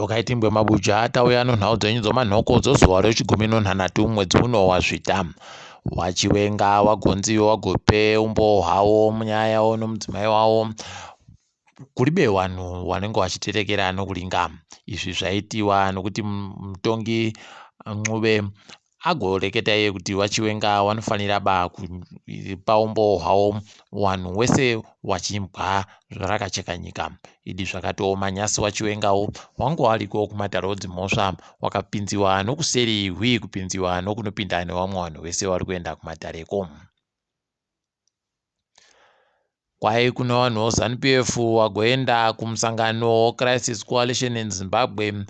Tokaitimbwe mabuja tauya nonhau dzenyu dzomanhoko dzozuva rechigumi nonhanhatu mwedzi uno waZvita. WaChiwenga wagonziyo wagope umbowo hwawo munyaya yawo nomudzimai wawo kuribe wanhu wanenge wachiterekera nokuringa. Izvi zvaitiwa nokuti mutongi Ncube agoreketa iye kuti waChiwenga wanofanira ba kupa umbowo hwawo wanhu wese wachimbwa rakacheka nyika. Idi zvakatooma nyasi waChiwengawo wangu wariko kumatare odzimhosva wakapinziwa nokuseri hwii kupinziwa nokunopinda newamwe wanhu wese wari kuenda kumatareko. Kwai kune vanhu veZanu PF vagoenda kumusangano weCrisis Coalition in Zimbabwe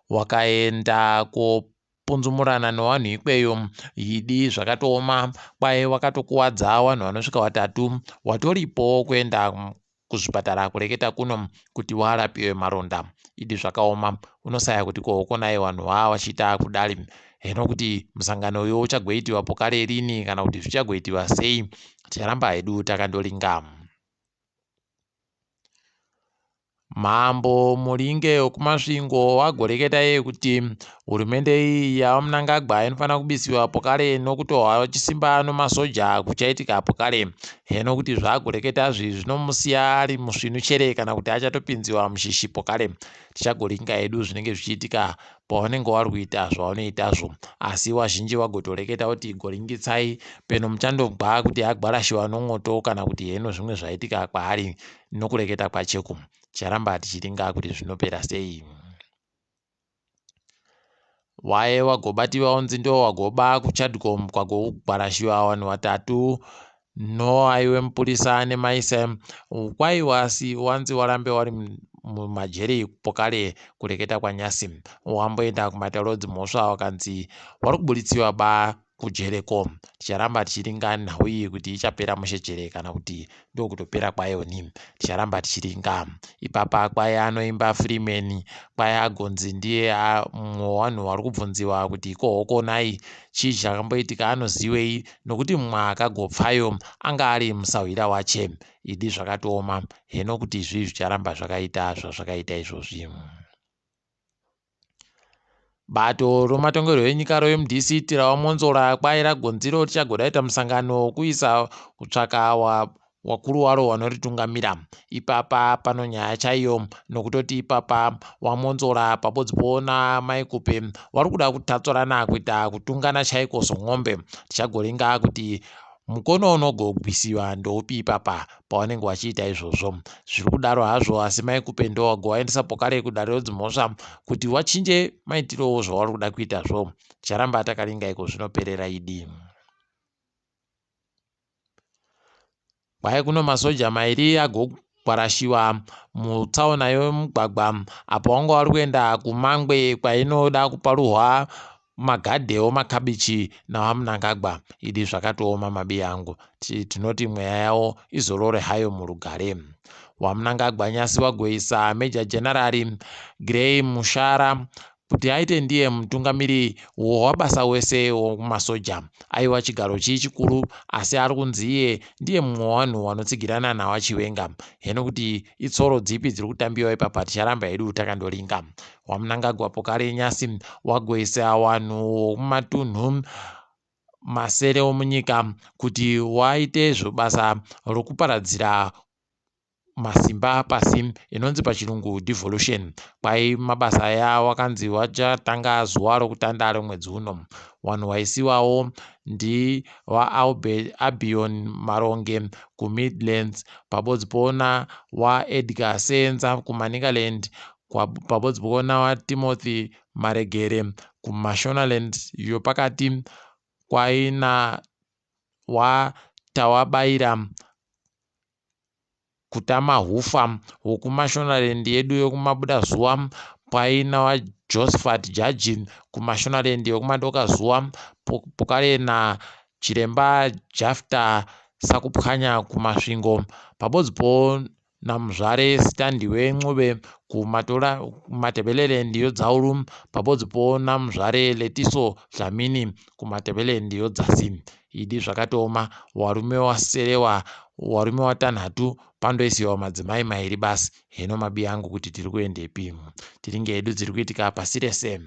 wakaenda kopunzumurana nevanhu ikweyo idi zvakatooma kwai wakatokuwadza vanhu vanosvika vatatu watoripo kuenda kuzvipatara kureketa kuno kuti warapiwe maronda idi zvakaoma unosaya kuti ko hokonai vanhu vaa vachiita kudari heno kuti musangano uyo uchagoitiwa pokare rini kana kuti zvichagoitiwa sei ticharamba hedu takandoringa. Mambo Muringe wekuMasvingo wagoreketa iye kuti hurumende iyi yaVaMnangagwa inofanira kubisiwa pokare nokutohwa chisimba nomasoja kuchaitika pokare. Heno kuti zvaagoreketazvi zvinomusiya ari musvinu chere kana kuti achatopinziwa mushishi pokare. Tichagoringa hedu zvinenge zvichiitika pawanenge wari kuita zvawanoitazvo asi wazhinji wagotoreketa kuti goringitsai peno muchandogwa kuti agwarashiwa nomwoto kana kuti heno zvimwe zvaitika kwaari nokureketa kwacheku. Ticharamba tichiringa kuti zvinopera sei. Waye wagobatiwa unzi ndiwo wagoba kuChadcom kwagogwarashiwa vanhu vatatu noaiwe mupurisa nemaisa kwai wasi wanzi warambe wari mumajeri pokare kureketa kwanyasi wamboenda kumatare edzimhosva wakanzi wari kuburitsiwa ba kujere ko ticharamba tichiringa nhau iyi kuti ichapera mushe chere kana kuti ndokutopera kwayoni ticharamba tichiringa ipapa kwai anoimba Freeman kwai agonzi ndiye mumwe wevanhu vari kubvunziwa kuti ko hokonai chii chakamboitika anoziwei nokuti mumwe akagopfayo anga ari musahwira wache idi zvakatooma heno kuti izvi zvicharamba zvakaita zvazvakaita izvozvi. Bato rematongerwo enyika reMDC raVaMwonzora kwai ragonziro richagoda kuita musangano wekuisa kutsvaka wakuru waro wanoritungamira. Ipapa pano nyaya chaiyo nokutoti ipapa waMwonzora pabodzi poona Mai Khupe vari kuda kutatsurana kuita kutungana chaiko somwombe. Tichagoringa kuti Mukono unogobwisiwa ndoupi ipapa pawanenge wachiita izvozvo? Zviri kudaro hazvo asi mai Kupe ndowagowaendesa pokare kudare redzimhosva kuti wachinje maitirowo zvawari kuda kuitazvo. Ticharamba takaringa iko zvinoperera idi. Kwai kuno masoja mairi agokwarashiwa mutsaona yemugwagwa apo wanga wari kuenda kuMangwe kwainoda kuparuhwa magadhe omakabichi naVaMnangagwa. Idi zvakatooma mabiya angu. Tinoti mweya yavo izorore hayo murugare. WaMnangagwa nyasi wagoisa Major General Grey Mushara kuti aite ndiye mutungamiri wabasa wese wokumasoja. Aiwa chigaro chii chikuru asi ari kunzi iye ndiye mumwe wevanhu vanotsigirana naVaChiwenga. Heno kuti itsoro dzipi dziri kutambiwa ipapa ticharamba hedu takandoringa. WaMnangagwa pokare nyasi wagoisa vanhu vokumatunhu masere omunyika kuti waite zvobasa rokuparadzira masimba pasi inonzi pachirungu devolution. Kwai mabasa aya wakanzi wachatanga zuva rokutanda remwedzi uno. Wanhu waisiwawo ndivaAlbion Maronge kuMidlands pabodzi poona waEdgar Seenza kuManicaland pabodzi poona waTimothy Maregere kuMashonaland yopakati kwaina waTawabaira Kutama Hufa wokuMashonaland yedu yokumabudazuva paina waJosephat Jaji kuMashonaland yokumadokazuva pokare naChiremba Jafta Sakupwanya kuMasvingo pabodzipo. naMuzvare Sitandiwe Ncube kuMatabeleland yodzauru pabodzipo naMuzvare Letiso Dlamini kuMatabeleland yodzasi. Idi zvakatooma warume waserewa warume watanhatu pandoisiwa madzimai mairi basi heno mabi angu kuti tiri kuendepi. Tiringe hedu dziri kuitika pasi rese.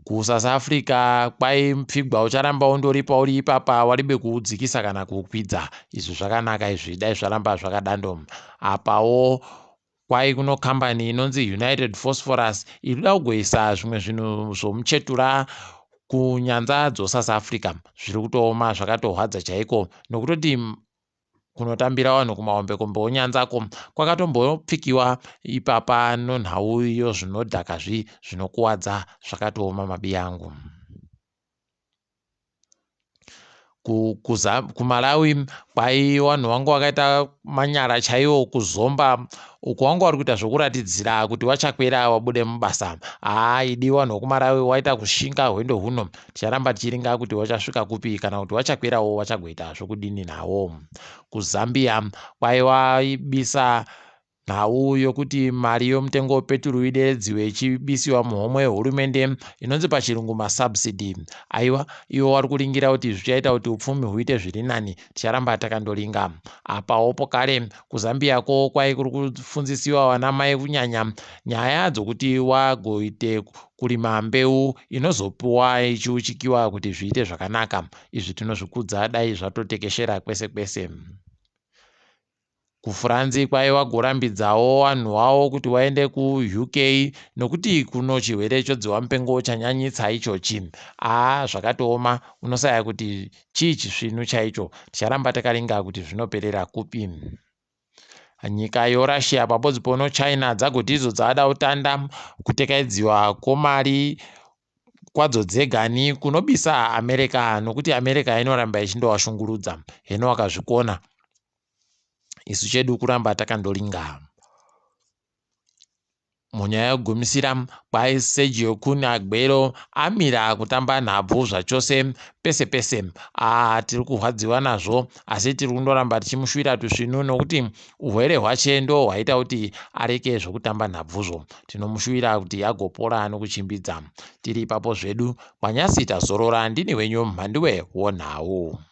KuSouth Africa kwai mupfigwa ucharamba undori pauri ipapa waribe kuudzikisa kana kuukwidza. Izvi zvakanaka izvi dai zvaramba zvakadando. Apawo kwai kuno kambani inonzi United Phosphorus iri kuda kugoisa zvimwe zvinhu zvomuchetura kunyanza dzoSouth Africa. Zviri kutooma zvakatohwadza chaiko nokutoti kunotambira vanhu kumahombekombe onyanzako kwakatombopfikiwa ipapa nonhau iyo zvinodhaka zvi zvinokuwadza zvakatooma mabiyangu. KuMalawi kwai vanhu vangu vakaita manyara chaiwo kuzomba uku wangu wari kuita zvokuratidzira kuti wachakwera wabude mubasa. Haa idi vanhu vokuMalawi waita kushinga hwendo huno Ticharamba tichiringa kuti wachasvika kupi kana kuti wachakwirawo wachagoita zvokudini nawo. KuZambia kwaiwabisa nhau yokuti mari yomutengo wepeturu ideredziwe ichibisiwa muhomwe yehurumende inonzi pachirungu masubsidy. Aiwa, iwo wari kuringira kuti zvichaita kuti upfumi huite zviri nani. Ticharamba takandoringa. Apawo pokare kuZambia ko kwai kuri kufundzisiwa vanamai kunyanya nyaya dzokuti wagoite Kurima mbeu inozopiwa ichiuchikiwa kuti zviite zvakanaka. Izvi tinozvikudza dai zvatotekeshera kwese kwese. KuFrance kwaiva gorambidzawo vanhu vavo kuti vaende kuUK nokuti kuno chirwere chodziwamupengo chanyanyitsa ichochi. Aa zvakatooma unosaya kuti chii chisvinu chaicho. Ticharamba takaringa kuti zvinoperera kupi. Nyika yoRussia pabodzi pono China dzagoti idzo dzada kutanda kutekaidziwa kwomari kwadzo dzegani kunobisa America nokuti America inoramba ichindovashungurudza. Heno wakazvikona. Isu chedu kuramba takandoringa. Munyaya yekugumisira, kwai Sergio Kun Aguero amira kutamba nhabvu zvachose pese pese. Ah, tiri kurwadziwa nazvo asi tiri kundoramba tichimushuwira tusvinu nokuti uhwere hwache ndo hwaita kuti areke zvekutamba nhabvuzvo. Tinomushuwira kuti agopora nokuchimbidza. Tiri ipapo zvedu, kwanyasi tazorora ndini wenyu Mhanduwe wonhau.